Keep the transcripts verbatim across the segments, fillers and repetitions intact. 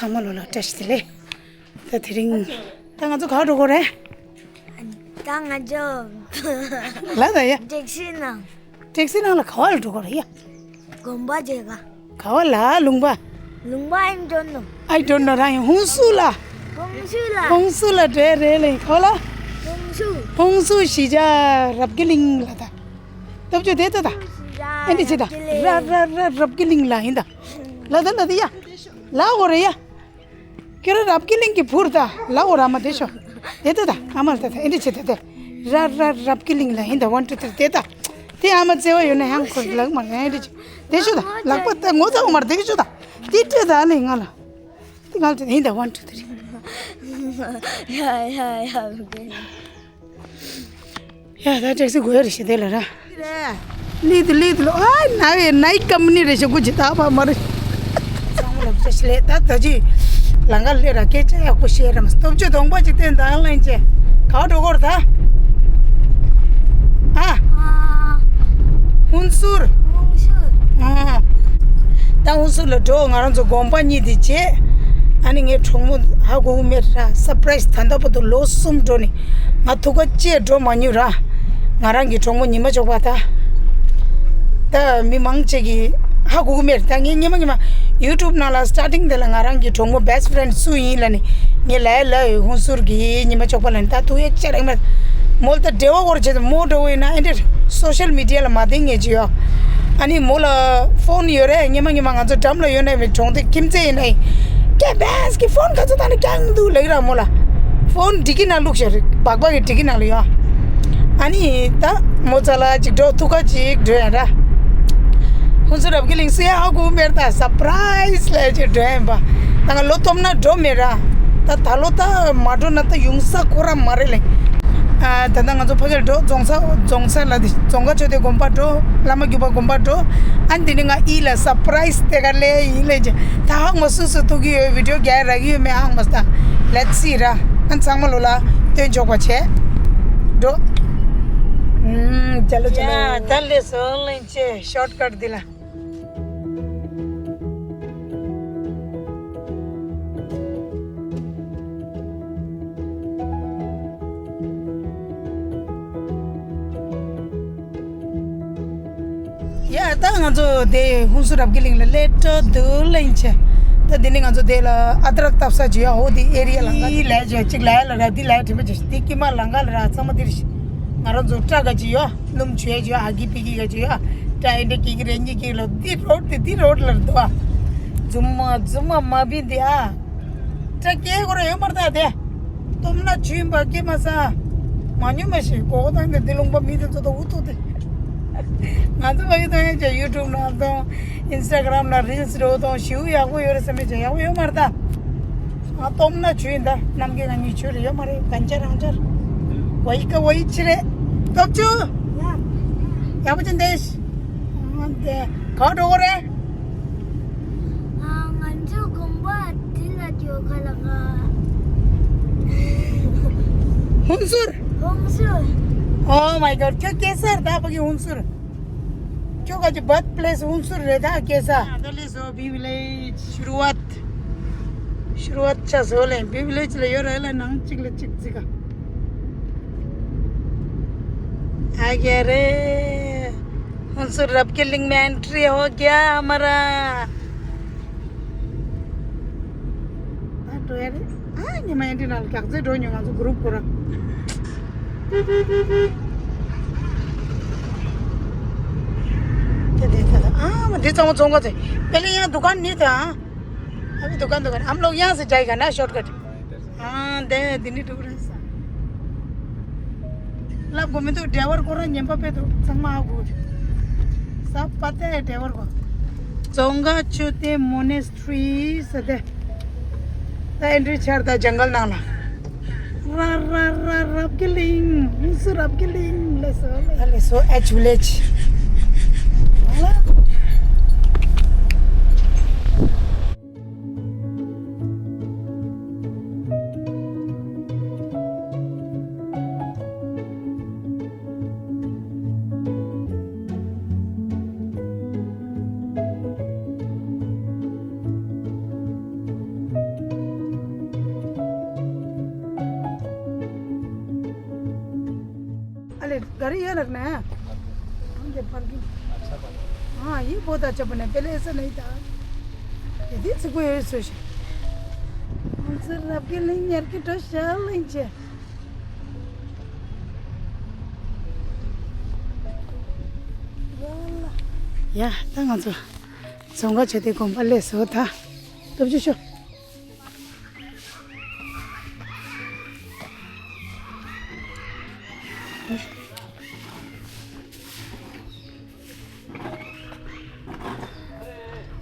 ཚང་མ་ལོ་ལ་བཀྲ་ཤིས་བདེ་ལེགས། ད་དེ་རིང་ད་ང་ཚོ་ག་པར་འགྲོ་དགོས་རེད། ད་ང་ཚོ་ལ་ད་ཡ། ཊེག་སི་ནང་། ཊེག་སི་ནང་ལ་ག་པར་ལ་འགྲོ་དགོས་རེད་ཡ། དགོན་པ་བྱེད་ག་ག་པར་ལ་ལུང་པ། ལུང་པ་ཨིན་འགྲོ་ནོ། ཨའི་འགྲོ་ནོ་རང་ཡིན་ཧུན་སུར་ལ། ཧུན་སུར་ལ། ཧུན་སུར་ལ་འགྲོ་རེད་ལེ་ག་པར་ལ། ཧུན་སུར། ཧུན་སུར་གཞིས་ཆགས་རབ་རྒྱས་གླིང་ལ་ད། སྟོབས་ཆུ་དེ་ད་ད། ཨེ་འདི་ཆེ་ད། ར་ར་ར་རབ་རྒྱས་གླིང་ལ་ཡིན་ད། ལ་ད་ལ་ད་ཡ། ལ་འོ་རེ་ཡ། ཁྱོད་ར་རབ་རྒྱས་གླིང་གི་བུར་ད་ལ་འོ་ར་མ་དེ་ཤོ། དེ་ད་ད་ཨ་མ་ལ་ད་ད་ཨེ་འདི་ཆེ་ད་དེ། ར་ར་རབ་རྒྱས་གླིང་ལ་ཡིན་ད་ཝན་ཊུ་ཐི་རི་དེ་ད། དེ་ཨ་མ་བརྩེ་བ་ཡོད་ན་ཡང་ཁོ་ལག་མ་ཨེ་འདི་ཆེ། དེ་ཤོ་ད་ལག་པ་ད་ངོ་ཚ་འོ་མར་དེ་གི་ཤོ་ད། དེ་སྤྲད་ད་ལེ་ང་ལ། དེ་ང་ལ་དེ་ཡིན་ད་ཝན་ཊུ་ཐི་རི། ཡ་ཡ་ཡ། ཡ་ད་ཊེག་སི་དགོས་རེད་ཤི་དེ་ལ་ར། ལི་དུ་ལི་དུ་ལོ་ཨ་ན་ཡེ་ནའི་ཀམ་པ་ནི་རེད་ཤི་གུ་ཅི་ད་པ་མ་རེད། སང་ལོ་ཅི་ལེ་ད་ད་ཅི་ལང་ག་ལེ་ར་སྐད་ཆ་ཡག་པོ་བཤད་ར་མ་སྟོབས་ཆུ་གདོང་པ་ཅིག་བསྟན་ད་ལན་ཅེ་ག་འགྲོ་གོར་ད། ཨ། ཧུན་སུར། ཨ། ད་ཧུན་སུར་ལ་འགྲོ་ང་རང་ཚོ་དགོན་པ་གཉིས་དེ་བྱེད། ཨ་ནི་ངའི་གྲོགས་མོ་ཧ་གོ་གི་མེད་ར་སར་པ་རའི་སི་ད་ལྟ་བར་དུ་ལོ་གསུམ་འགྲོ་ནི། ང་ཐུག་ག་བཅས་འགྲོ་མ་མྱོང་ར། ང་རང་གི་གྲོགས་མོ་ཉི་མ་ཅོག་པ་ད། ད་མི་མང་ཅིག་གིས་ཧ་གོ་གི་མེད་ད་ངས་ཉི་མ་ཉི་མ་ཡུ་ཊུབ་ནང་ལ་སི་ཊར་ཊིང་དེ་ལ་ང་རང་གི་གྲོགས་མོ་བེ་སི་ཊི་ཕེ་རེན་ཌི་སུ་ཡིན་ལ་ནི་ངས་ལ་ཡ་ལ་ཡོད་ཧུན་སུར་གི་ཉི་མ་ཅོག་པ་ལ་ནི་ད་ཐུག་ཡ་ཅག་རེད་མེད། མོལ་ད་འབྲེལ་བ་སྐོར་བྱེད་དུ་མོ་འགྲོ་བས་ན་ཨེ་འདྲེ་སོ་ཤལ་མི་ཌི་ཡ་ལ་མ་བསྟན་ངེས་ཀྱི་ཡོད། ཨ་ནི་མོ་ལ་ཕོན་ཡོད་རེད། ཉི་མ་ཉི་མ་ང་ཚོ་འགྲམ་ལ་ཡོད་ན་མི་གྲོང་སྡེ་ཁྱིམ་མཚེས་ཡིན་ན་ཡིན། ཀེ་བེས་ཀྱི་ཕོན་ག་ཚོད་བཏང་ནས་རྒྱག་འདུག་ལབ་ཀྱི་ར་མོ་ལ། ཕོན་ཌི་ཀི་ནང་བླུགས་ཤག་རེད་སྦག་སྦག་གི་ཌི་ཀི་ནང་ལ་ཡོད། ཨ་ནི་ད་མོ་ཙ་ལ་ཅིག་འགྲོ་ཐུག་ག་ཅིག་འགྲོ་ཡ་ར། ཧུན་སུར་རབ་རྒྱས་གླིང་སུ་ཡ་ཧ་གོ་མེད་ད་སར་པ་རའི་སི་ལ་ཅིག་འགྲོ་ཡ་ཡིན་པ། ད་ང་ལོ་སྟོབས་ན་འགྲོ་མེད་ར། ད་ད་ལོ་ད་མ་འགྲོ་ན་ད་ཡོང་ས་ཁོ་ར་མ་རེད་ལེ། ཨ། ད་ལྟ་ང་ཚོ་ཕ་གིར་འགྲོ་རྫོང་ས་རྫོང་ས་ལ་དེ་རྫོང་དཀར་ཆོས་སྡེ་དགོན་པ་འགྲོ་བླ་མ་རྒྱུད་པ་དགོན་པ་འགྲོ། ཨ་འདི་ནི་ང་ཨི་ལ་སར་པ་རའི་སི་དེ་ག་ལེ་ཡིན་ལེ་ཅེ། ད་ཧང་མ་སུ་སུ་ཐུག་གི་ཡོད་བི་ཌི་ཡོ་རྒྱག་རག་གི་ཡོད་མེད་ཧང་མ་སུ་ད། ལེ་ཊི་སི་ར། ཨ་ཚང་མ་ལོ་ལ་སྟོན་ཆོག་པ་བྱས། འགྲོ། ཨུམ། ཅ་ལོ་ཅ་ལོ། ཡ་ད་ལེ་སོ་ལེ་ཅེ་ཤོཊ་ཀཊ་འདི་ལ། ཡ་ད་ང་ཚོ་དེ་ཧུན་སུར་རབ་རྒྱས་གླིང་ལ་སླེབས་འགྲོ་འདུག་ལེ་ཡིན་ཆེ། ད་དེ་ནས་ང་ཚོ་དེ་ལ་ཨ་དྲག་བཏབ་ས་ཅིག་ཡོད། འོ་དེ་ཨེ་རི་ཡ་ལ་ང་ལ་ཅིག་ལ་ཡ་ལ་ར་དེ་ལ་ཡ་དྲི་མ་ཅིག་དེ་ཀི་མ་ལ་ང་ལ་ར་ཚང་མ་དེ་རེད། ང་རང་ཚོ་སྐྲ་ག་ཅིག་ཡོད། སྣུམ་བྱུག་ཡ་ཅིག་ཡོད། ཨ་གི་པི་གི་ག་ཅིག་ཡོད། སྐྲ་ཨེ་འདྲ་ཀི་གི་རེ་གཉིས་ཀི་ལོ་དེ་རོ་དེ་དེ་རོ་ལ་འདུག་ཨ། རྫུན་མ་རྫུན་མ་མ་བིན་དེ་ཨ། སྐྲ་སྐྱེ་དགོས་ར་ཡོད་མ་རེད་ད་དེ། སྟོབས་ན་ཆུ་ཡིན་པ་སྐྱེ་མ་ས། མ་ཉུང་མ་ཞིག་གོ་གོ་དང་དེ་དེ་ལུང་པ་མི་དེ་ཚོ་དང་འུ་ཐུག་དེ། ང་ཚོ་བ་ཡི་དང་ཡང་ཅེ་ཡུ་ཊུབ་ནང་དང་ཨིན་སི་ཊ་གྷ་རམ་ནང་རིལ་སི་འགྲོ་དང་ཞེ་པོ་ཡག་པོ་ཡོད་རེད་བསམ་མེད་ཅེ་ཡག་པོ་ཡོད་མ་རེད་ད། ང་སྟོབས་ན་ཆུ་ཡིན་ད་ནམ་རྒྱུན་ང་གཉིས་ཆུ་རེད་ཡོད་མ་རེད་གན་ཆ་རང་ཆར། བ་ཡི་ཀ་བ་ཡི་ཆི་རེད། སྟོབས་ཆུ། ཡག་པོ་ཅན་དེ། ཨ་དེ་ག་འགྲོ་གོ་རེད། ང་ཚོ་དགོན་པ་དེ་ལ་འགྲོ་ག་ལ་ག་ཧུན་སུར། ཧུན་སུར། Oh my god. ཁྱོད་སྐྱེས་ས་རེད་ད་ཕ་གི་ཧུན་སུར། ཁྱོད་ག་ཅི་བར་ཐི་པི་ལེ་སི་ཧུན་སུར་རེད་ད་སྐྱེས་ས། ད་ལས་སོ་བི་བི་ལེ་ཇི་ཤུ་རུ་ཝཱཏ། ཤུ་རུ་ཝཱཏ་ཆ་བཟོ་ལེ་བི་བི་ལེ་ཇི་ལ་ཡོད་རེད་ལ་ནང་གཅིག་ལ་གཅིག་ཙི་ག་ཨ་ག་རེ། ཧུན་སུར་རབ་རྒྱས་གླིང་མ་ཨེན་ཊི་རི་ཧོ་གྱ་ཧ་མ་ར། ཨ་འགྲོ་ཡ་རེད། ཨ་ཉི་མ་ཨེ་འདྲི་ནང་ལ་གག་རྩེ་འགྲོ་མྱོང་ང་ཚོ་གུ་རུབ་ཁོ་ར། དེ་དེ་དེ་དེ་ཨ་མ་འདི་ཚང་མ་ཚོང་ཁ་ཚེ། पहले यहाँ दुकान नहीं था हाँ। अभी दुकान दुकान हम लोग यहाँ से जाएगा ना शॉर्टकट। हाँ दे दिनी टूर है सा। ལབ་དགོས་མི་འདུག་ཌ་རའི་བར་ཁོ་རང་ཉན་པ་དཔེ་འདུག་ཚང་མ་ཨ་ཁུ། ས་པ་ཏའི་ཌ་རའི་བར་ཁོ། ཙོང་ཁ་ཆུ་ཏེ་མོ་ནེ་སི་ཊི་རི་ཟེར་ཏེ། ད་ཨེ་འདྲའི་ཆར་ད་ཇང་གལ་ནང་ལ། ར་ར་ར་རབ་རྒྱས་གླིང་། ཧུན་སུར་རབ་རྒྱས་གླིང་། ལགས་སོ་ལགས་སོ། ཨེཆ་ཝི་ལེ་ཇི། गाड़ी ये रखना है। हम दे पार्किंग। हाँ, ये बहुत अच्छा बना है, पहले ऐसा नहीं था। ये दिल से कोई ऐसे से। हम सर आपके नहीं यार की तो शहर नहीं छे। ཡ། ད་ང་ཚོ་རྫོང་དཀར་མཆོད་རྟེན་དགོན་པ་སླེབས་སོང་ད། སྟོབས་ཆུ་ཤོག་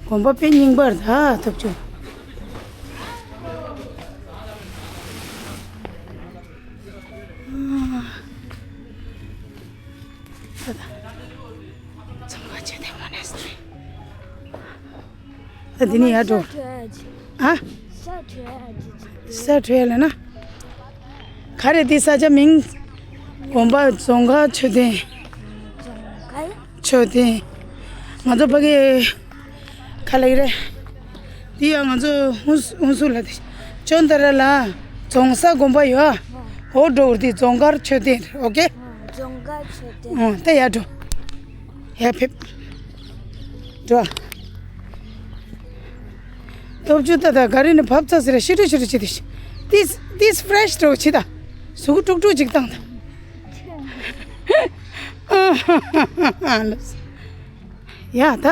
དགོན་པ་དཔེ་རྙིང་པ་རེད་ད། སྟོབས་ཆུ། ད་ད། རྫོང་དཀར་མཆོད་རྟེན་མོ་ནེ་སི་ཊི་རི། ད་འདི་ནས་ཡར་འགྲོ། ཨ། ས་ཁྲོད་ལ་ན། ག་རེ་འདི་ས་ཆ་མིང་། དགོན་པ་རྫོང་དཀར་མཆོད་རྟེན། མཆོད་རྟེན། ང་ཚོ་ཕ་གི་ག་ལ་ཡི་རེད། འདི་ཡང་ང་ཚོ་ཧུན་ཧུན་སུར་ལ་དེ། ཅོན་ཏ་ར་ལ་རྫོང་ས་དགོན་པ་ཡོད། འོ་འགྲོ་འདི་རྫོང་དཀར་མཆོད་རྟེན། ཨོ་ཀེ། རྫོང་དཀར་མཆོད་རྟེན། ཨོ་ད་ཡར་འགྲོ། ཡར་ཕེབས། འགྲོ། སྟོབས་ཆུ་ད་ད་ག་རེ་ནི་བབ་ཚ་ཟེར་ཤི་ཏུ་ཤི་ཏུ་ཤི་ཏུ་ཤི། ཏིས་ཏིས་ཕྲེ་ཤི་འགྲོ་ཆི་ད། གཟུགས་དཀྲུག་དཀྲུག་ཅིག་བཏང་ད། ཡ་ད། ད་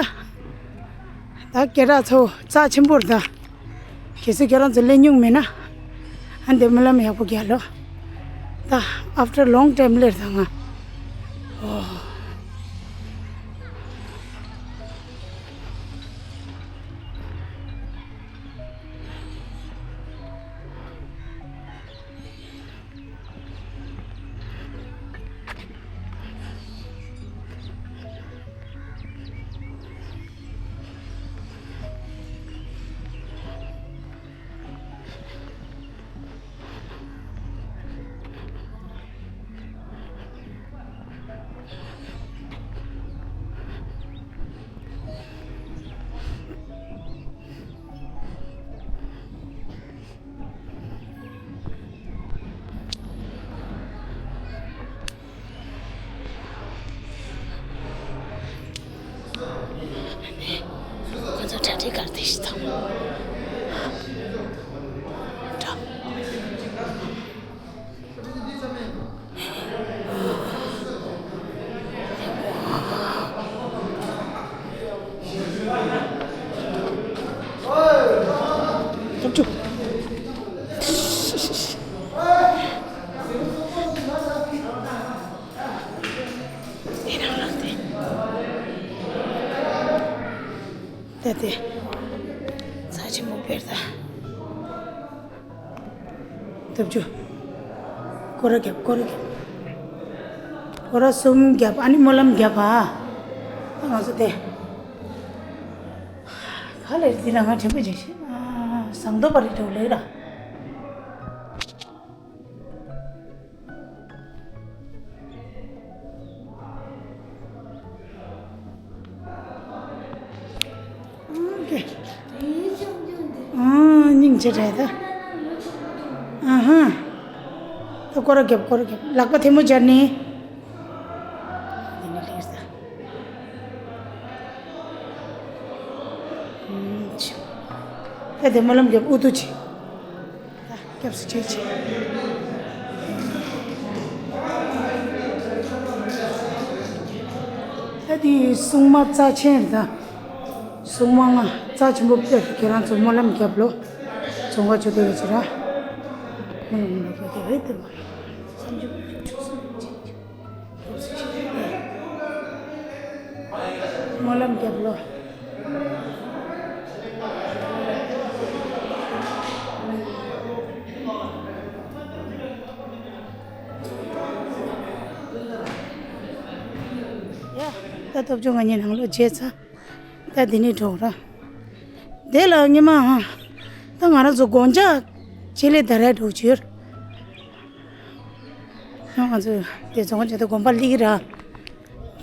སྐད་གྲགས་ཚོ་རྩ་ཆེན་པོ་རེད་ད། གལ་སྲིད་ཁྱེད་རང་ཚོ་སླེབས་མྱོང་མེད་ན། ཨ་འདི་སྨོན་ལམ་ཡག་པོ་རྒྱག་ལོ། ད་after long time སླེབས་ད་ང་། ཨོ། ཁོ་ཚོ་གྲ་སྒྲིག་གར་དེ་ཞིག་དང་། འགྲོ། ད་དེ། ཚ་ཆེན་མོ་དཔེར་ད། སྟོབས་ཆུ། སྐོར་ར་རྒྱབ། སྐོར་ར་རྒྱབ། སྐོར་ར་གསུམ་རྒྱབ། ཨ་ནི་སྨོན་ལམ་རྒྱབ་ཨ། ང་ཚོ་དེ། ག་ལེར་འདི་ལ་ང་དྲན་པ་བརྗེད་ཤི། ཨ། ཟངས་མདོག་པ་རེད་འགྲོ་ལེ་ར། ཨ། སྙིང་རྗེ་རེད་ད། ཨ་ཧ། ད་སྐོར་ར་རྒྱབ། སྐོར་ར་རྒྱབ། ལག་པ་ཐལ་མོ་སྦྱར་ནས། འདི་ནས་སླེབས་ས། ཨུམ་ཆི། ད་དེ་སྨོན་ལམ་རྒྱབ། ཨུ་ཐུ་ཆི། ད་སྐྱབས་སུ་མཆི་ཆི། ད་དེ་སྲུང་མ་རྩ་ཆེན་རེད་ད། སྲུང་མ་ལྔ་རྩ་ཆེན་པོ་དཔེར་ཁྱེད་རང་ཚོ་སྨོན་ལམ་རྒྱབ་ལོ། རྫོང་དཀར་མཆོད་རྟེན་ཡོད་ཆི་ར། སྨོན་ལམ་རྒྱབ་ལོ། སྨོན་ལམ་རྒྱབ་ལོ། ཡ། ད་སྟོབས་ཆུ་ང་གཉིས་ནང་ལོགས་བརྗེད་ཚར། ད་འདི་ནས་འགྲོ་ར། དེ་ལ་ཉི་མ། ད་ང་རང་ཚོ་དགོན་ལྕགས་ཆེ་ལེ་ད་རེ་འགྲོ་བྱོས། ང་ཚོ་དེ་རྫོང་དཔོན་ཆེ་དེ་དགོན་པ་ལིག་ར།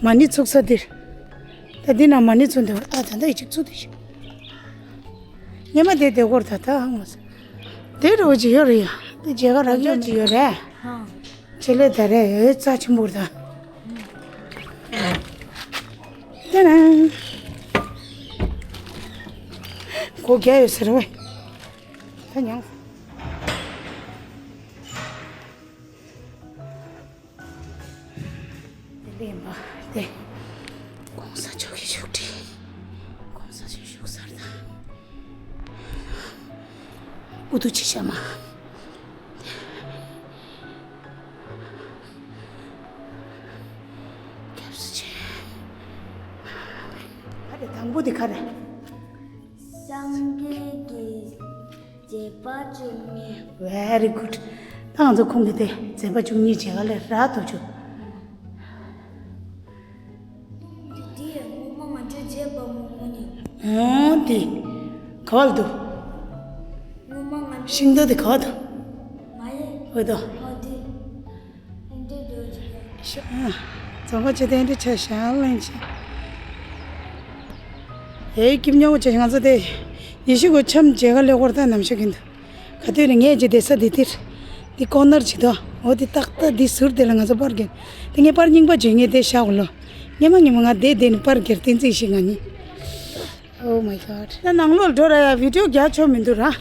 མ་ཎི་ཚུགས་ས་འདིར། ད་འདི་ན་མ་ཎི་ཚུགས་འདུག་ཨ། ད་ད་ཡི་གཅིག་ཚུགས་དེ་ཤི། ཉི་མ་དེ་དེ་སྐོར་ད་ད་ང་ཚོ། དེ་འགྲོ་བྱོས་ཡོད་རེད་ཡ། དེ་མཇལ་ཁ་རག་ཡོད་ཅི་ཡོད་རེད། ཧང་། ཆེ་ལེ་ད་རེ་ཡོད་རྩ་ཆེན་པོ་རེད་ད། ཏན་ཏན། སྒོ་རྒྱག་ཡོད་ཟེར་བས། ད་མྱང་། དེ་ལས་ཡིན་པ་དེ། གོང་ས་མཆོག་གི་བཞུགས་ཁྲི། གོང་ས་མཆོག་བཞུགས་སར་དང་། ཨུ་ཐུ་ཆི་ཤ་མ། སྐྱབས་སུ་མཆི། ཨ་རེ་དང་པོ་དེ་ག་རེ། སངས་རྒྱས་ཀྱི་མཛད་པ་བཅུ་གཉིས། Very good. ད་ང་ཚོ་ཁོང་གི་དེ་མཛད་པ་བཅུ་གཉིས་བྱེད་ག་ལས་རག་ཐུབ་བྱུང་། འདི་འདི་ངོ་མ་ང་ཚོའི་མཛད་པ་མང་པོ་ནི། འོ་དེ། ག་བ་ལ་འདུག་ངོ་མ་ང་ཚོ། ཤིང་རྟ་དེ་ག་བ་འདུག་མ་ཡེ། འོ་དོ། འོ་དེ། ཨེ་འདྲ་འདྲ་ཅིག་ཡ། ཤ་ཨ། རྫོང་པ་ཆེ་དེ་འདྲ་ཆ་ཞང་གླིང་ཆེ། ཨེ་སྐྱིད་ཉོ་བོ་ཆེ་ང་ཚོ་དེ། ཉི་ཤུ་གོ་འཆམ་བྱེད་ག་ལས་སྐོར་ད་ནམ་ཤོག་གིན་འདུག་ག་དུས་ནས་ངས་ཀྱི་བསྡད་ས་འདི་འདིར། འདི་ཀོ་ནར་ཅིག་དོ། འོ་འདི་ཏག་ཏག་འདི་ཟུར་དེ་ལ་ང་ཚོ་པར་གྱིན། འདི་ངས་པར་རྙིང་པ་བརྗོད་ངེས་དེ་ཤག་ལོ། ངས་མ་ངས་མ་ང་བསྡད་བསྡད་ནས་པར་གྱེར་བསྟན་རྩིས་ཤིག་ང་གཉིས། Oh my god. ད་ནང་ལོགས་འགྲོ་ར་ཡ་བི་ཌིའོ་རྒྱག་ཆོག་མི་འདུག་ར།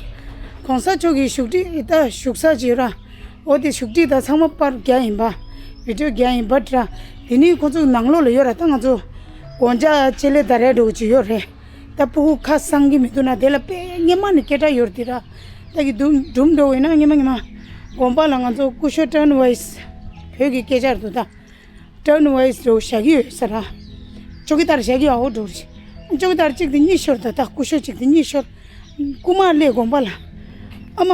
གོང་ས་མཆོག་གི་བཞུགས་ཁྲི་ད་བཞུགས་ས་ཅིག་ཡོད་ར། འོ་དེ་བཞུགས་ཁྲི་ད་ཚང་མ་པར་རྒྱག་ཡིན་པ། བི་ཌིའོ་རྒྱག་ཡིན་པ་ར། དེ་ནི་ཁོ་ཚོ་ནང་ལོགས་ལ་ཡོད་ར། ད་ང་ཚོ་སྒོ་ལྕགས་ལྕེ་ལེ་ད་རེ་འགྲོ་གི་ཅིག་ཡོད་རེད། ད་ཕྲུ་གུ་ཁ་སང་གི་མི་འདུག་ན་དེ་ལ་དཔེ་སྔན་མ་ནས་སྐད་གྲགས་ཡོད་རེད་དེ་ར། ད་གི་དུམ་དུམ་འགྲོ་བས་ན་སྔན་མ་སྔན་མ། དགོན་པ་ལ་ང་ཚོ་སྐུ་ཞབས་ཊརན་ཝའི་སི། བོད་ཀྱི་སྐད་ཆ་རེད་འདུག་ད། ཊརན་ཝའི་སི་འགྲོ་བཞག་གི་ཡོད་ས་ར། ཅོ་ཀི་ཏར་བཞག་གི་ཡོད་འགྲོ་རེད། ཅོ་ཀི་ཏར་གཅིག་དེ་གཉིས་ཤོར་ད་ད་སྐུ་ཞབས་གཅིག་དེ་གཉིས་ཤོར། རྐུ་མ་སླེབས་དགོན་པ་ལ། ཨ་མ།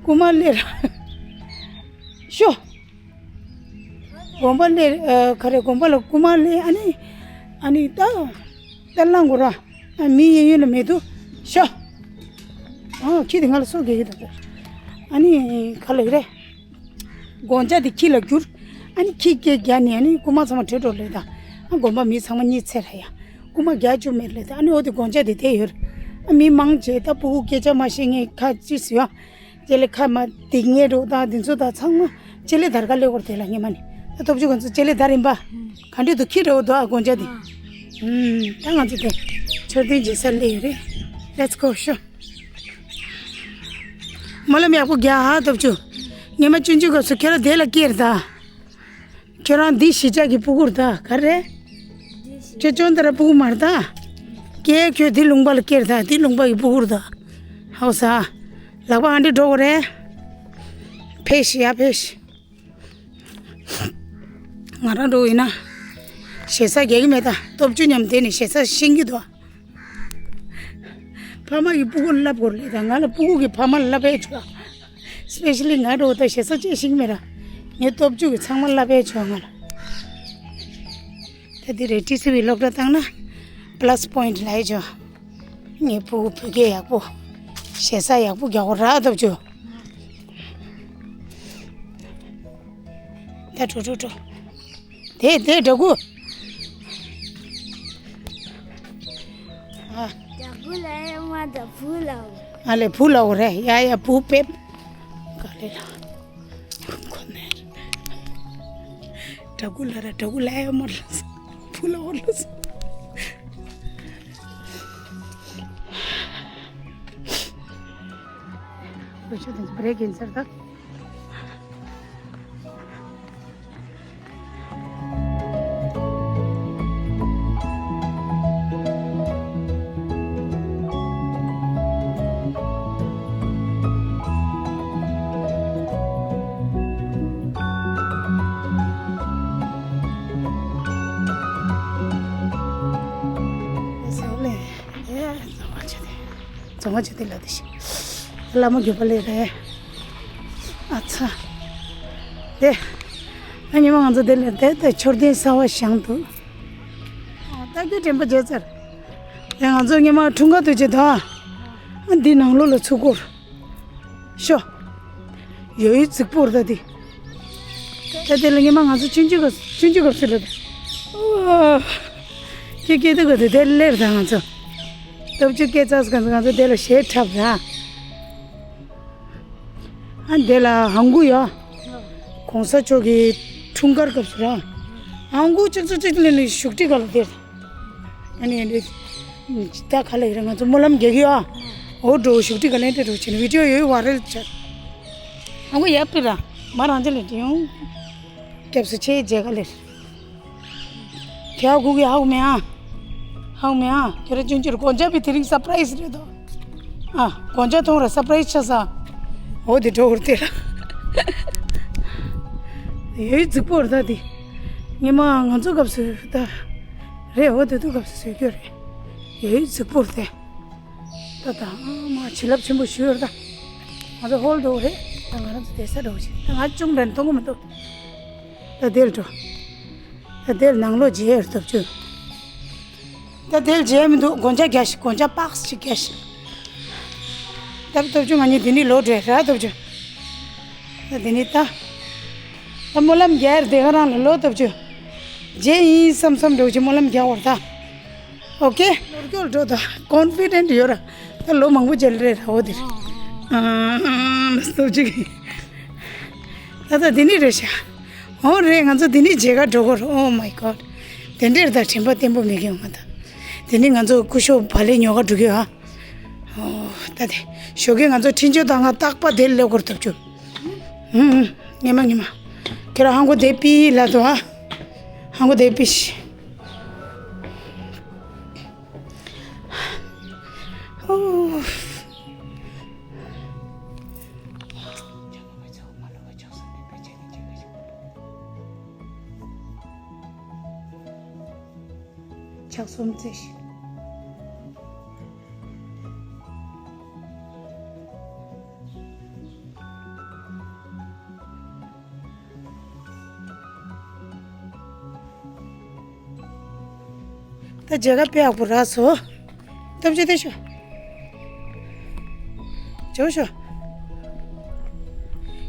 རྐུ་མ་སླེབས་ར། ཤོ། དགོན་པ་སླེབས་ཨ་ག་རེ་དགོན་པ་ལ་རྐུ་མ་སླེབས་ཨ་ནི། ཨ་ནི་ད། ད་ལངས་དགོས་ར། ཨ་མི་གཡས་གཡོན་ལ་མེད་དུ། ཤོ། ཨ་ཁྱི་དེ་ང་ལ་སོ་རྒྱག་གི་འདུག་ཨ་ནི་ག་ལ་ཡོད་རེད། སྒོ་ལྕགས་དེ་ཁྱི་ལ་བསྒྱུར། ཨ་ནི་ཁྱི་སྐད་རྒྱག་ནས་ཨ་ནི་རྐུ་མ་ཚང་མ་བྲོས་འགྲོ་ལེ་ད། ཨ་དགོན་པ་མི་ཚང་མ་གཉིད་སད་ར་ཡ། རྐུ་མ་རྒྱག་བཅུག་མེད་ལེ་ད། ཨ་ནི་འོ་དེ་སྒོ་ལྕགས་དེ་དེ་ཡོད། ཨ་མི་མང་ཆེ་ད་ཕྲུ་གུ་སྐད་ཆ་མ་བཤད་མཁན་ཁ་ཅིག་སུ་ཡ། ལྕེ་ལེ་ཁ་མ་དེ་ངའི་འགྲོ་ད་དེ་ཚོ་ད་ཚང་མ་ལྕེ་ལེ་དར་ག་ལེ་བོར་དེ་ལ་ངེས་མ་ནི། ད་སྟོབས་ཆུ་ཁོང་ཚོ་ལྕེ་ལེ་དར་ཡིན་པ། ག་འདྲེ་དུ་ཁྱི་འདྲ་བོ་འདུག་ཨ་སྒོ་ལྕགས་དེ། ཨུམ། ད་ང་ཚོ་དེ་མཆོད་རྟེན་རྗེས་ས་སླེབས་ཡོད་རེད། Let's go ཤོ། སྨོན་ལམ་ཡག་པོ་རྒྱག་ཧ་སྟོབས་ཆུ། ངེད་མ་ཆུང་ཆུང་སྐབས་སུ་ཁྱོད་རང་དེ་ལ་སྐྱེས་རེད་ད། ཁྱོད་རང་འདི་གཞིས་ཆགས་ཀྱི་སྤུ་གུར་ད་ག་རེ། ཁྱོད་ཅོན་ཏ་ར་སྤུ་གུ་མར་ད། ཀྱེ་ཁྱོད་འདི་ལུང་པ་ལ་སྐྱེས་རེད་ད་འདི་ལུང་པ་ཡི་སྤུ་གུར་ད། ཧའོ་ས། ལག་པ་ཨ་འདྲེ་འགྲོ་གོ་རེད། ཕེ་ཤི་ཡ་ཕེ་ཤི། ང་རང་འགྲོ་ཡིན་ན། ཞེ་ས་རྒྱག་གི་མེད་ད་སྟོབས་ཆུ་མཉམ་དེ་ནས་ཞེ་ས་ཤིང་གི་འདུག་ཕ་མ་གི་སྤུ་གུ་བསླབ་དགོས་རེད་ད་ང་ལ་སྤུ་གུ་གི་ཕ་མ་ལ་བསླབ་པའི་ཆོག Especially ང་འགྲོ་ད་ཞེ་ས་ཅེས་ཤིང་མེད་ར། ངའི་སྟོབས་ཆུ་གི་ཚང་མ་བསླབ་པའི་ཆོག་ང་ལ། ད་འདི་རེད་ཊི་སི་ཝི་སློབ་གྲྭ་བཏང་ན་པ་ལ་སི་པོ་ཡིན་ཊི་ལ་ཡི་ཆོག་ངའི་སྤུ་གུ་བོད་སྐད་ཡག་པོ། ཞེ་ས་ཡག་པོ་རྒྱག་གོ་ར་སྟོབས་ཆུ། ད་འགྲོ་འགྲོ་འགྲོ། དེ་དེ་འགྲོ་གུ། ཨ། འགྲོ་གུ་ལ་ཡ་མ་ད་བུ་ལའོ། ཨ་ལེ་བུ་ལའོ་རེད་ཡ་ཡ་བུ་པེབ། ག་ལེ་ལ། ཁོ་ནས། འགྲོ་གུ་ལ་ར་འགྲོ་གུ་ལ་ཡ་མ་ལ། བུ་ལའོ་ལ། བུ་ཆུ་དེ་བྷི་རེག་ཡིན་ཟེར་ད། རྫོང་ཆེ་དེ་ལ་དེ་ཤི། བླ་མ་རྒྱུད་པ་ལས་རེད། ཨ་ཚ། དེ། ཨ་ཉི་མ་ང་ཚོ་དེ་ལས་དེ་དེ་མཆོད་རྟེན་གསར་བ་བཞེངས་འདུག་ཨ་ད་གི་དྲན་པ་བརྗེད་ཚར། དེ་ང་ཚོ་ཉི་མ་འཁྲུངས་སྐར་དུས་ཆེ་དང་། ཨ་འདི་ནང་ལོགས་ལ་ཚུར་སྐོར། ཤོ། ཡོད་ཡོད་རྫིག་པོ་རེད་ད་དེ། ད་དེ་ལ་ཉི་མ་ང་ཚོ་ཆུང་ཆུང་ག་ཆུང་ཆུང་ག་སུ་རེད། ཨོ། ཁྱེད་སྐད་དུ་ག་དེ་དེ་ལེར་ད་ང་ཚོ། སྟོབས་ཆུ་སྐད་ཚ་སུ་ག་ང་ཚོ་དེ་ལ་ཞེ་འཁྲབ་ར། ཨ་འདི་ལ་ཧང་གུ་ཡོད། གོང་ས་མཆོག་གི་འཁྲུངས་སྐར་སྐབས་སུ་ར། ཧང་གུ་གཅིག་གཅིག་གཅིག་ལེན་ནས་བཞུགས་ཁྲི་ག་ལ་དེར། ཨ་ནི་ཨ་ནི་ད་ག་ལ་ཡིན་ར། ང་ཚོ་སྨོན་ལམ་རྒྱག་གི་ཡོད་ཨ། འོ་འགྲོ་བཞུགས་ཁྲི་ག་ལེན་ཏེ་འགྲོ་ཆེན་བི་ཌིའོ་ཡོད་བ་རེད་ཆ། ཨ་ཁོ་ཡབ་ཏུ་ར་མ་རང་ཅི་ལ་ཏི་ཡོང་། སྐྱབས་སུ་ཆེ་རྗེ་ག་ལེར། ཁྱེད་ཨ་ཁུ་གི་ཧའུ་མེ་ཨ། ཧའུ་མེ་ཨ། ཁྱེད་ར་ཅུང་ཅུར་གོན་ཆ་བི་དེ་རིང་སར་པ་རའི་སི་རེད་དོ། ཨ། གོན་ཆ་མཐོང་ར་སར་པ་རའི་སི་ཆགས་ས། འོ་དེ་འགྲོ་འོར་དེ་ར། ཡོད་རྫིག་པོ་རེད་ད་དེ། ཉི་མ་ང་ཚོ་སྐབས་སུ་ད། རེད་འོ་དེ་དུས་སྐབས་སུ་བཟོས་རྒྱུ་རེད། ཡོད་རྫིག་པོ་རེད་དེ། ད་ད་མ་བྱིན་རླབས་ཆེན་པོ་ཞུ་ཡོད་རེད་ད། ང་ཚོ་ཧོལ་འགྲོ་རེད། ད་ང་རང་ཚོ་བསྡད་ས་འགྲོ་ཆེ་ད། ང་ཅུང་འདྲ་མཐོང་གི་མི་འདུག་ད་དེར་འགྲོ། ད་དེར་ནང་ལོགས་མཇལ་ཡོད་སྟོབས་ཆུ། ད་དེར་མཇལ་མི་འདུག་གོན་ཆ་རྒྱག་ཤིག་གོན་ཆ་པགས་ཅིག་རྒྱག་ཤིག་ད་སྟོབས་ཆུ་ང་གཉིས་དེ་ནི་ལོ་འདྲེ་ར་སྟོབས་ཆུ། ད་དེ་ནི་ད། ད་སྨོན་ལམ་རྒྱག་ཡར་དེ་ག་རང་ལ་ལོ་སྟོབས་ཆུ། རྗེ་ཡིན་བསམ་བསམ་འགྲོ་ཆེ་སྨོན་ལམ་རྒྱག་བར་ད། ཨོ་ཀེ། ནོར་སྐྱོལ་འགྲོ་ད་ཀོན་ཕི་ཌེན་ཡོད་ར། ད་ལོ་མང་པོ་མཇལ་རེད་ར་འོ་དེར། ཨ་ཨ་སྟོབས་ཆུ་གི། ད་ད་དེ་ནི་རེད་ཤག་ཨོ་རེད། ང་ཚོ་འདི་ནས་མཇལ་ཁ་འགྲོ་གི་རེད། Oh my God། དེ་འདྲས་ད་དྲན་པ་བརྟན་པོ་མེད་གི་ཡོང་མ་ད། དེ་ནས་ང་ཚོ་སྐུ་ཞབས་བ་ལས་ཉོ་ག་འགྲོ་གི་ཡོད་ཨ། ཨོ་ད་དེ་ཞོགས་ཀས་ང་ཚོ་འཕྲིན་བཅོལ་དང་ང་རྟག་པར་དེ་སླེབས་དགོས་ཐུབ་བྱུང་། ཨུམ་ཨུམ། ངེས་མ་ངེས་མ། ཁྱེད་རང་ཧང་གོ་དེ་པི་ལ་དོ་ཨ། ཧང་གོ་དེ་པི་ཤི། ཨོ། ཕྱག་གསུམ་བཙལ་ཞིག་ད་མཇལ་ཁ་དཔེ་ཡག་པོ་རག་སོང་། སྟོབས་ཆེ་དེ་ཤོ། ཇོ་ཤོ།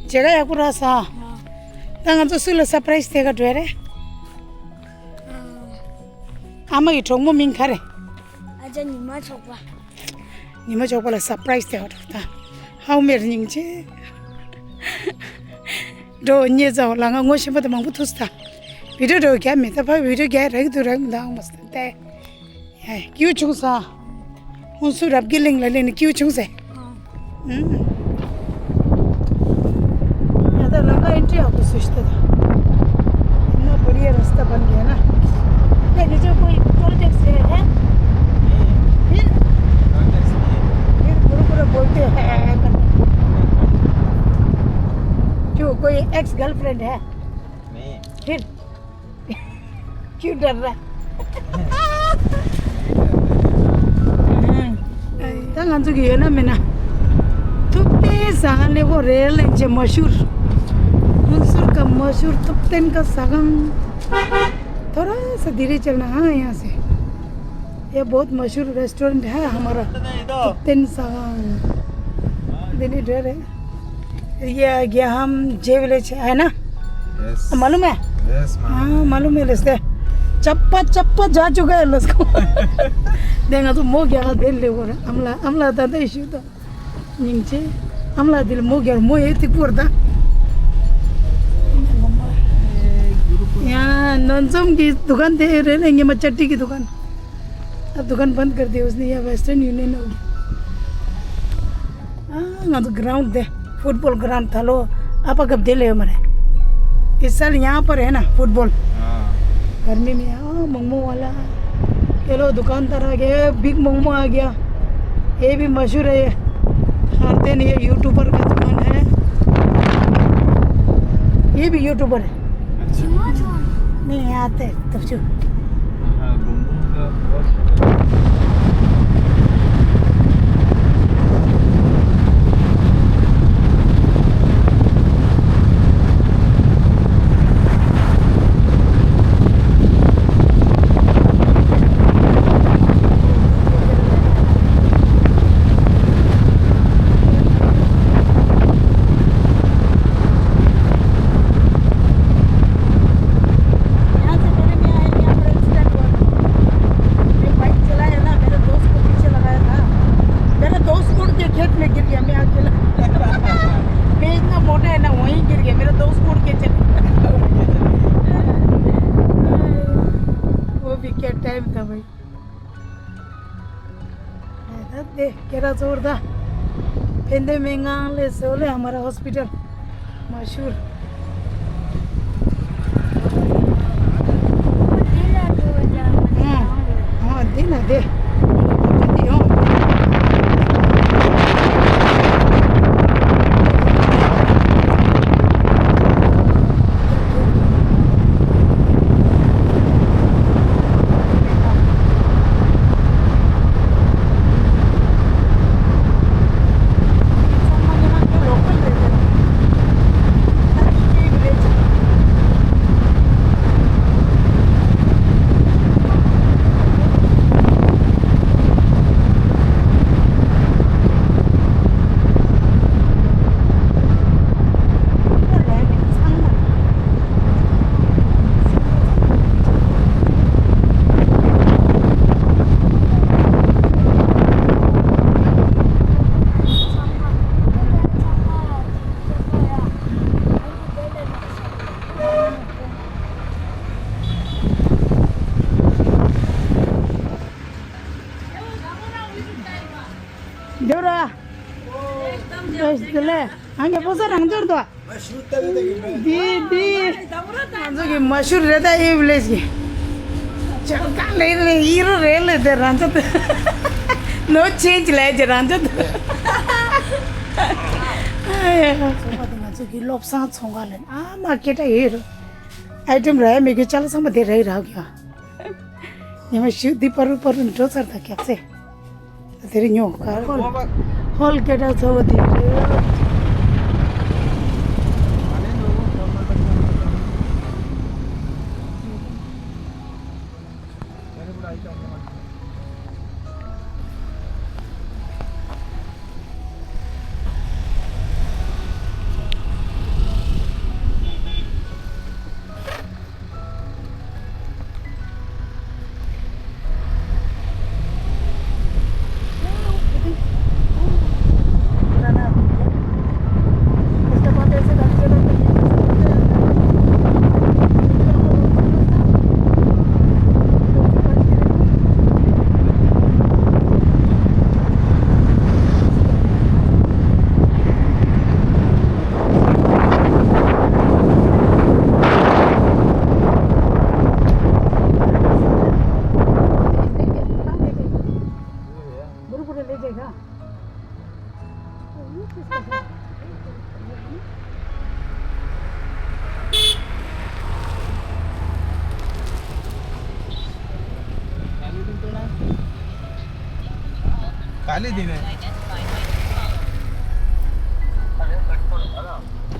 མཇལ་ཁ་ཡག་པོ་རག་སོང་། ད་ང་ཚོ་སུ་ལ་སར་པ་རའི་སི་སྟེར་ག་འགྲོ་ཡ་རེད། ཨ་མ་གི་གྲོགས་མོ་མིང་ག་རེ། ཨ་ཅག་ཉི་མ་ཆོག་པ། ཉི་མ་ཆོག་པ་ལ་སར་པ་རའི་སི་སྟེར་ག་འགྲོ་ད། ཧའུ་མེར་སྙིང་རྗེ། འགྲོ་ཉེ་ཚ་བ་ལ་ང་ངོ་ཤེས་པ་དེ་མང་པོ་ཐུག་སོང་ད། བི་ཌིའོ་འགྲོ་རྒྱ་མེད་ད་ཕ་བི་ཌིའོ་རྒྱ་རེག་དུ་རེག་མི་འདུག་ཨང་མ་སྟེ། ཡ་ཡ་སྐྱིད་པོ་བྱུང་སོང་། ཧུན་སུར་རབ་རྒྱས་གླིང་ལ་སླེབས་ནས་སྐྱིད་པོ་བྱུང་ཟེར། ཨ། ཨུམ། ཡ་ད་ལམ་ཁ་ཨེན་ཊི་ཡག་པོ་བཟོས་ཤག་ད། इतना बढ़िया रास्ता बन गया ना। ये नीचे कोई टोल टैक्स है, है? फिर? फिर गुरु गुरु बोलते हैं। क्यों, कोई एक्स गर्लफ्रेंड है? नहीं। फिर? क्यों डर रहा है? ད་ང་ཚོ་གི་ཡོད་ན་མེད་ན། ཐུབ་བསྟན་ཟ་ཁང་ལེ་ཧོ་རེ་ལེན་ཅེ་མ་ཤུར། ཧུན་སུར་ཀ་མ་ཤུར་ཐུབ་བསྟན་ཀ་ཟ་ཁང་། थोड़ा सा धीरे चलना, हाँ, यहाँ से। ये बहुत मशहूर रेस्टोरेंट है हमारा, तुप्तेन सांग। दिल्ली डर है। ये आ गया हम जे विलेज, है ना? यस। मालूम है? यस, मालूम हाँ, है। मालूम है, रास्ते। चप्पा चप्पा जा चुका है उसको। देंगा तो मो गया दिल ले वो। अमला, अमला दादा इशू तो। ཉིང་ཅེ། ཨམ་ལ་དེ་ལ་མོ་རྒྱར་མོ་ཡེ་ཐིག་པོར་ད། ཡང་ནོར་འཛོམས་ཀྱི་དུ་ཀན་དེ་རེད་ལ་ཉི་མ་ཅ་ཏི་གི་དུ་ཀན། ཨ་དུ་ཀན་བན་ཀར་དེ་ཨོ་སི་ནི་ཡ་Western Union ཨོ། ཨ་ང་ཚོ་གི་རའུན་ཌི་དེ་ཕུཊ་བོལ་གི་རའུན་ཌི་ད་ལོ་ཨ་པ་གབ་དེ་ལ་ཡོད་མ་རེད། इस साल यहाँ पर है ना फुटबॉल। हाँ। गर्मी में हाँ मोमो वाला। ये लो दुकानदार आ गया, बिग मोमो आ गया। ये भी मशहूर है ये। खाते नहीं, ये यूट्यूबर का दुकान है। ये भी यूट्यूबर है। अच्छा। नहीं आते तो चुप। हाँ, मोमो का बहुत यहाँ से मेरे में आया, यहाँ पर एक्सीडेंट हुआ। मैं बाइक चलाया ना, मेरे दोस्त को पीछे लगाया था। मेरे दोस्त उड़ के खेत में गिर गया, मैं अकेला। मैं इतना मोटा है ना, वहीं गिर गया। मेरा दोस्त उड़ के चला गया। वो भी क्या टाइम था भाई। दे, केरा जोर दा। पेंदे में गांव ले सोले हमारा हॉस्पिटल मशहूर। हाँ, हाँ, दे ना, दे। दे, दे, हाँ। འདི་ར། འདི་ལས་ཨང་གི་པོ་ས་རང་འབྱོར་དོ། འདི་འདི་ང་ཚོ་གི་མ་ཤུར་རེད་ད་ཨེ་བི་ལེཇ་གི། ཅག་གང་ལས་རེད་ཨི་རུ་རེད་ལས་དེ་རང་ཚོ་དེ། ནོ་ཆེན་ཇི་ལས་ཀྱི་རང་ཚོ་དེ། ཚོང་པ་དེ་ང་ཚོ་གི་བློ་བཟང་ཚོང་ཁང་ལས་ཨ་མ་སྐད་གྲགས་ཡོད་རུ། ཨའི་ཊེམ་ར་ཡ་མི་གི་ཅ་ལག་ཚང་མ་དེ་རེད་རག་ཡ། ཉི་མ་བཞི་འདི་པ་རུ་པ་རུ་འགྲོ་ཚར་ད་གྱག་ཚེ། དེ་རིང་ཉོ་གར་ཧོལ་ཧོལ་སྐད་གྲགས་ཚ་བོ་དེ་རེད། काली दिन है।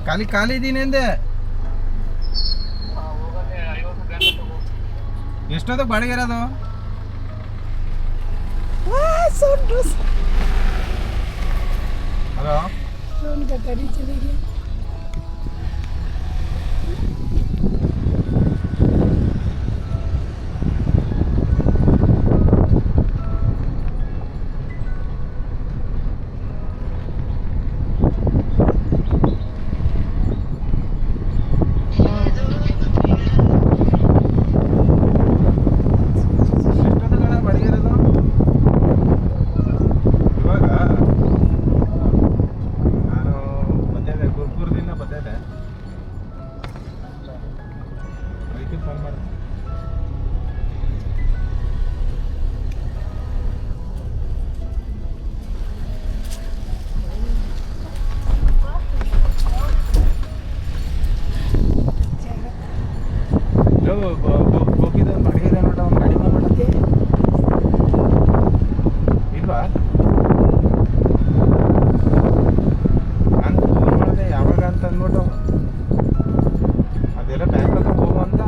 काली, काली दिन है। ಎಷ್ಟು ಹೊತ್ತಿಗೆ ಬಾಡಿಗೆ ಇರೋದು? वाह, so ड्रेस। हेलो। ड्रोन का गाड़ी चली गई। ಇವಾಗ ನಾನು ಬರ್ತೇನೆ, ಗುರ್ಕುರ್ದಿಂದ ಬರ್ತೇನೆ. ಅದಕ್ಕೆ ಫೋನ್ ಮಾಡ್ತೀನಿ. ಇಲ್ವಾ? ನಾನು ಫೋನ್ ಮಾಡಿದೆ ಯಾವಾಗ ಅಂತ ಅಂದ್ಬಿಟ್ಟು. ಅದೆಲ್ಲ ಬ್ಯಾಂಕ್ ಹತ್ರ ಹೋಗು ಅಂತ.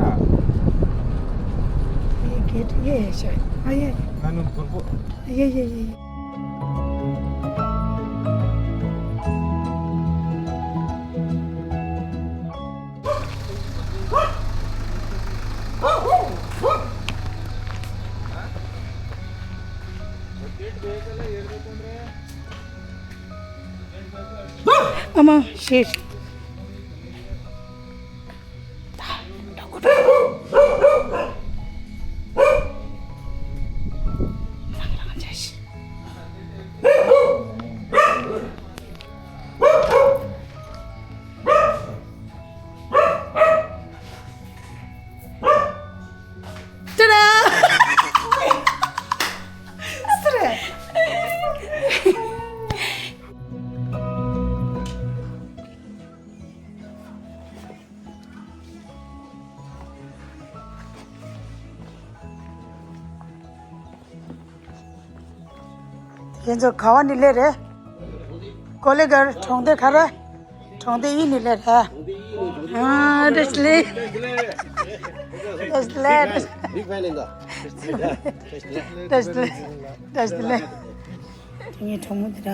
ये गेट ये है शायद। हाँ, ये। ನಾನು ಗುರ್ಬು ये ये ये। ಅಮ್ಮ, ಶೇಷ್. དེ་ཚོ་ག་བ་ནས་སླེབས་རེད། ཀོ་ལི་གྷལ་གྲོང་སྡེ་ག་རེ། གྲོང་སྡེ་ཡིན་ནི་ལེ་ར། ཨ་བཀྲ་ཤིས་བདེ་ལེགས། བཀྲ་ཤིས་བདེ་ལེགས། བཀྲ་ཤིས་བདེ་ལེགས། བཀྲ་ཤིས་བདེ་ལེགས། ངའི་གྲོགས་མོ་འདི་ར།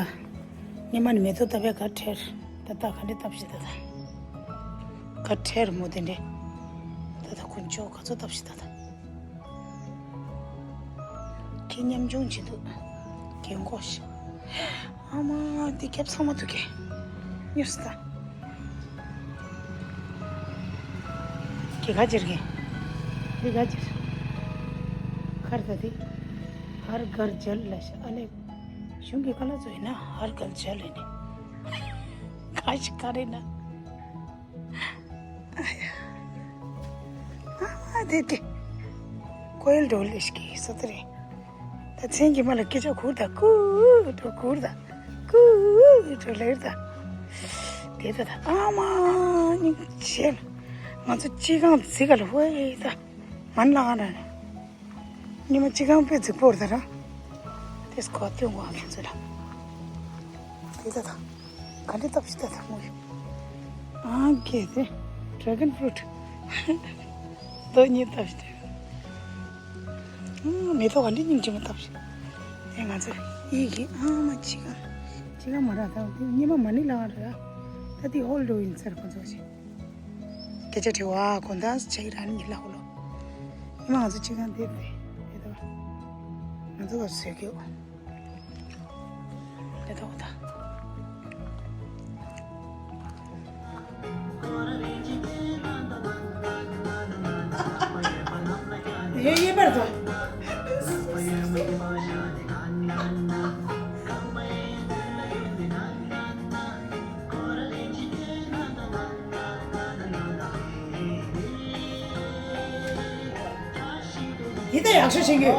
ཉི་མ་ནི་མེ་ཏོག་བཏབ་པའི་གར་ཁྲེར། ད་ལྟ་ག་འདྲ་བཏབ་ཤི་ད་ད། གར་ཁྲེར་མོ་དེ་འདྲས། ད་ད་དཀོན་མཆོག་ག་ཚོད་བཏབ་ཤི་ད་ད། ཁྱེད་ཉམ་ཆུང་བྱེད་འདུག་རྒན་གོག་ཞིག་ཨ་མ་འདི་རྒྱབ་ཚང་མ་འདུག་གས། ཉོས་སོང་ད། ཁྱེད་ག་ཅིར་གས། འདི་ག་ཅིར། ཁར་ད་འདི། ཧར་གར་ཇལ་ལ་ཤ་ཨ་ལེ། གཞུང་གི་ཁ་ལག་ཚོ་ཡིན་ན་ཧར་གར་ཇལ་ཡིན་ནི། ག་ཞིག་ག་རེ་ན། ཨ་དེ་དེ། ཀོ་ཡལ་འགྲོ་ལེ་ཤི་གི་ས་ཏེ་རེ། ད་མཚན་གྱི་མ་ལ་སྐད་ཆ་ཁུར་ད་ཀུ་འགྲོ་ཁུར་ད་ཀུ་འགྲོ་ལེར་ད། དེ་ད་ད་ཨ་མ་སྙིང་རྗེ། ང་ཚོ་སྤྱི་ཁང་འཛི་ག་ལ་ཧོའི་ད་མན་ལ་ག་ན། ཉི་མ་གཅིག་གང་དཔེ་རྫིག་པོ་རེད་ད་ར། དེ་སྐོར་སྟོན་དགོས་ཨ་ཁྱོད་ཚོ་ལ། དེ་ད་ད། ག་འདྲ་སྟབས་ཤིག་ད་ད་མོ་ཡོད། ཨང་ཀེ་དེ། ཌེ་གོན་ཕུ་རུ་ཊི། རྡོ་གཉིས་སྟབས་ཤིག་ད། ཨང་མེ་ཏོག་ག་འདྲ་སྙིང་རྗེ་མོ་སྟབས་ཤིག་དེ་ང་ཚོ་ཡིད་ཀྱི་ཨང་མ་གཅིག་གང་། གཅིག་གང་མ་ར་ད་དེ་ཉི་མ་མ་ཎི་ལ་ར། ད་དེ་ཧོལ་འགྲོ་ཡིན་ཟེར་ཁོ་ཚོ་ཞིག་སྐད་ཆ་དྲི་བ་གོ་ད་ཆ་ཡི་ར་ནི་ལ་ཧོ་ལོ། ཉི་མ་ང་ཚོ་གཅིག་གང་དེ་དེ་དེ་ད། ང་ཚོ་བ་བཟོས་ཀྱོ། དེ་ད་འོ་ད། ཡེ་ཡེ་པར་ཚོ། ཡི་ད་ཡག་ཤོས་བྱེད་ཀྱི།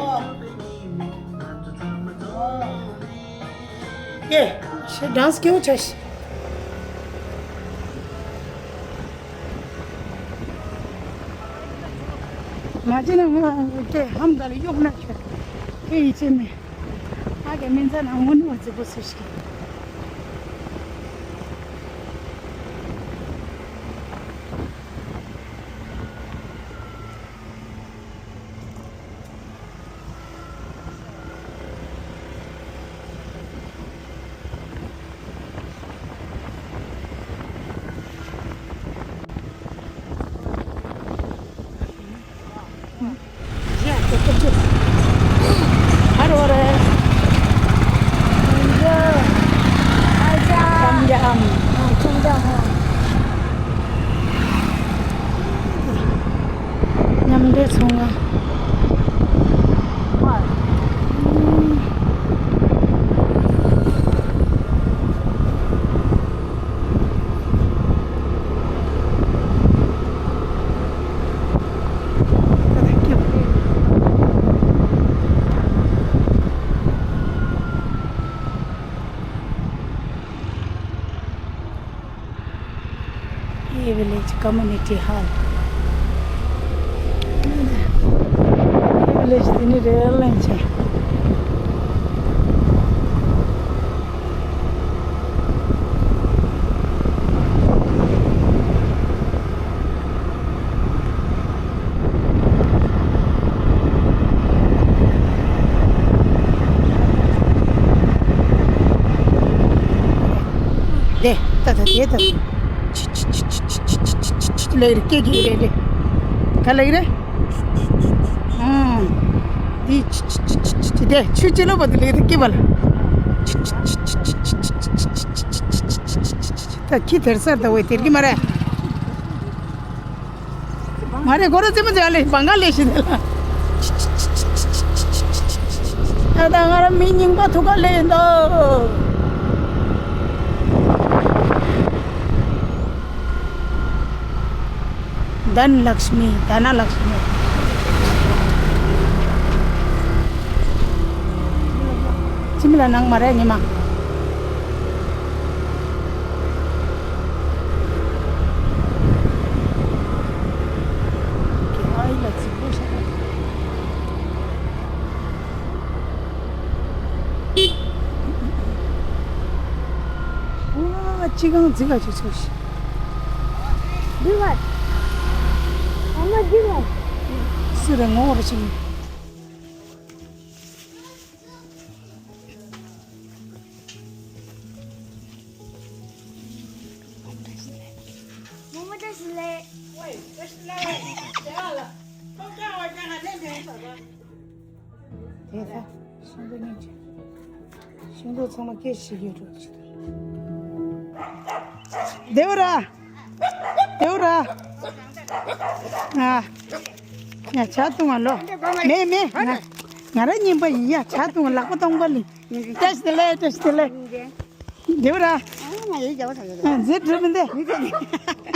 ཀེ། ཤེ་ཌན་སི་སྐྱིད་པོ་བྱ་ཤི། མ་བྱེད་ན་ང་ཀེ་ཧམ་ད་ལ་གཡོག་ན་ཁྱོད། ཀེ་ཡིད་ཆེས་མེད། ཨ་ཀེ་མིན་ཚ་ན་དངོས་གནས་བར་རྫིག་པོ་ཟེར་ཤི། མཉམ་འབྲེལ་ཚོང་ཁང་། ཨེ་ཝི་ལེཇ་ཀོ་མུ་ནི་ཊི་ཧོལ། ཨེ་ཝི་ལེཇ་དེ་ནི་རེ་ལ་ལན་ཆེ། དེ་ད་ད་དེ་ད། ལེགས་རེད་སྐད་ཀྱི་རེད་རེད། ག་ལེགས་རེད། ཨང་། དེ་ཆུ་ཆུ་ལོ་བ་དེ་ལེགས་རེད་སྐད་པ་ལ། ད་ཁྱི་དེར་སར་ད་འོས་དེར་གི་མ་རེད། མ་རེད་གོ་ར་ཙེ་མ་ཙེ་ཨ་ལེ་བང་ག་ལེ་ཤི་དེ་ལ། ད་ད་ང་ར་མི་རྙིང་པ་ཐུག་ག་ལེ་ཡིན་ད། དྷན་ལཀྵྨི། དྷན་ལཀྵྨི། ཅི་མི་ལ་ནང་མ་རེད་ཉི་མ། ཨ་ཡི་ལ་ཚིག་པོ་ཤ། ཅི་གང་འཛིན་ག་ཅིག་ཚོ་ཞིག་འདི་བར། ཨ་མ་འདི་བར། སུ་རེ་ངོ་བོར་ཕྱིན། དེ་ད་ཤིང་ཏོག་སྙིང་རྗེ། ཤིང་ཏོག་ཚང་མ་སྐད་ཤིག་ཡོད་འགྲོ་ཅིག་བདེ་བོ་ར། བདེ་བོ་ར། ཨ། ཡ་ཇ་བཏུང་བ་ལོ། མེད་མེད། ང་ང་ར་རྙིང་པ་ཡིན་ཡ། ཇ་བཏུང་བ་ལག་པ་སྟོང་པ་ལི། བཀྲ་ཤིས་བདེ་ལེགས། བཀྲ་ཤིས་བདེ་ལེགས། བདེ་བོ་ར། ང་ཡི་རྒྱ་བ་ས་ཡོད། ཨ་རྫི་འགྲོ་མི་འདེ། མི་ཚེ་ནི།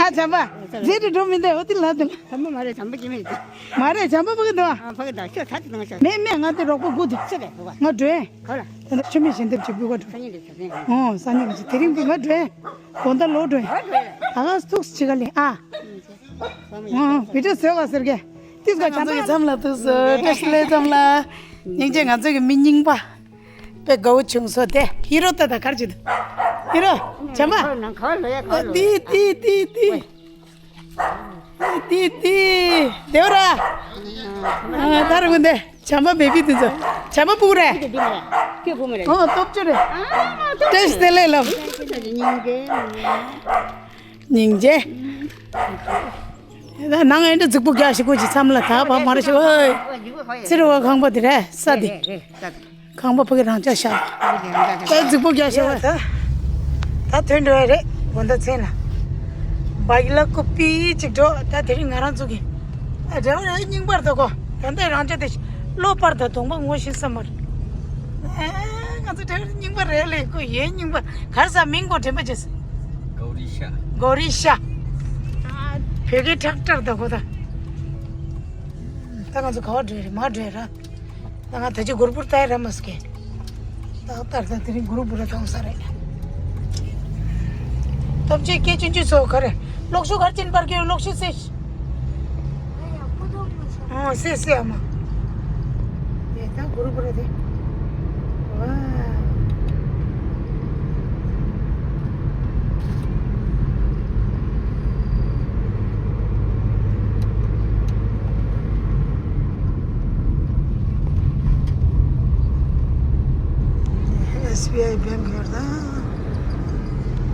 ཨ་བྱམས་པ། རྫི་འགྲོ་མི་འདེ། འོ་དེ་ལ་དེ་ལ། བྱམས་པ་མ་རེད། བྱམས་པ་སྐྱེ་མེད་དེ། མ་རེད། བྱམས་པ་ཕ་གི་འདུག་ཨ་ཕ་གི་འདུག་ཁྱོད་ད་དེ་ནང་ཤོག་མེད་མེད། ང་དེ་རོགས་པ་དགུ་དེ། ཤོག་གས་ཕ་ག་ང་འགྲོ་ཡིན། ག་ལ། ད་ཆུ་མིག་གཞན་དེབ་ཅིག་བུ་ག་འགྲོ། ས་ཉིན་དེ་ཆ་ཚན། ཨོ་ས་ཉིན་གི་དེ་རིང་གི་ང་འགྲོ་ཡིན། དགོང་དག་ལོག་འགྲོ་ཡིན། ཨ་ག་ཐུགས་ཅི་ག་ལི་ཨ། ཨོ་བི་ཏྲ་སོས་ག་ཟེར་གས། ཏིས་ག་ང་ཚོ་གི་མཚམས་ལ་ཐུག་སོ། བཀྲ་ཤིས་བདེ་ལེགས་མཚམས་ལ། སྙིང་རྗེ། ང་ཚོ་གི་མི་རྙིང་པ། དཔེ་དགའ་བོ་བྱུང་སོང་སྟེ། ཧི་རོ་ཏ་ད་གར་བྱེད་དུ། ཧི་རོ། བྱམས་པ། ཏི་ཏི་ཏི་ཏི། ཏི་ཏི། བདེ་བོ་ར། ཨ་ད་རུང་འདི། བྱམས་པ་བེ་བི་དེ་ཚོ། བྱམས་པ་སྤུ་གུ་རེད། ཨོ་སྟོབས་ཆེ་རེད། བཀྲ་ཤིས་བདེ་ལེགས་ལབ། སྙིང་རྗེ། ད་ནང་ཨེ་འདྲ་རྫིག་པོ་རྒྱག་ཤི་ཁོ་ཅི་མཚམས་ལ་ད་བ་མ་རེད་ཤི་ཨོ། ཚེ་རི་བ་ཁང་པ་དེ་རེད་ས་དེ། ཁང་པ་ཕ་གི་རང་ཅག་ཤག་ད་རྫིག་པོ་རྒྱག་ཤི་བ། ད་ད་ཐོན་འགྲོ་ཡ་རེད་དགོང་དག་མཚན་ལ། བ་ཡི་ལ་ཀོ་པི་ཅིག་འགྲོ། ད་དེ་རིང་ང་རང་ཚོ་གི་ཨ་འདྲ་བ་རེད། རྙིང་པར་ད་གོ། ད་ལྟ་རང་ཅག་དེ་གློ་པར་ད་གདོང་པ་ངོ་ཤེས་ས་མ་རེད། ཨ་ང་ཚོ་འདྲ་བ་རྙིང་པ་རེད་ལེ། ཁོ་ཡའི་རྙིང་པ་གར་ས་མིང་གོ་དྲན་པ་བྱེད་སོང་། གོ་རི་ཤ། གོ་རི་ཤ། ཨ་བོད་སྐད་ཁྲག་ཁྲག་ད་གོ་ད། ད་ང་ཚོ་ག་བ་འགྲོ་ཡ་རེད། མ་འགྲོ་ཡ་ར། ད་ང་ད་ཅི་གུར་པུར་ཏའི་ར་མ་སྐད། ད་ལྟར་ད་དེ་རིང་གུར་པུར་ཐོང་ས་རེད། སྟོབས་ཆེ་སྐད་ཆུང་ཆུང་ཚོ་ག་རེ། གློག་ཤུགས་གར་ཅན་པར་གྱི་གློག་ཤུགས་སེ། ཨོ་སེ་སེ་ཨ་མ། དེ་ད་གུར་པུར་དེ། ཝ། ཨེས་བི་ཨའི་བེང་ཡོད་ད།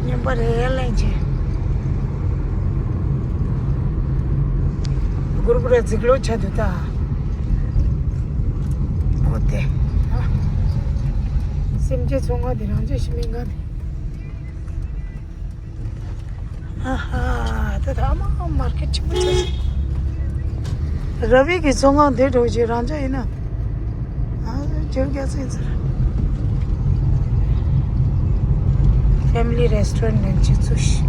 ཉིན་པ་རེ་ལེན་ཆེ། གུར་གུར་ར་རྫིག་ལོ་ཆ་དུ་ད། ཨོ་དེ། སེམས་ཅན་ཚོང་ཁང་དེ་རང་ཅག་ཤི་མིན་ག་དེ། ཨ་ཧ། ད་ད་མ་མར་ཀེ་ཊི་ཆེན་པོ་ཆེ། ར་བི་གི་ཚོང་ཁང་དེ་འགྲོ་རྗེས་རང་ཅག་ཡིན་ན། ཨ་ཇོ་རྒྱ་སེ་ཚར། ཕེ་མི་ལི་རེ་སི་ཊོ་རེན་ཊི་ནང་ཆེ་ཚུལ་ཤི།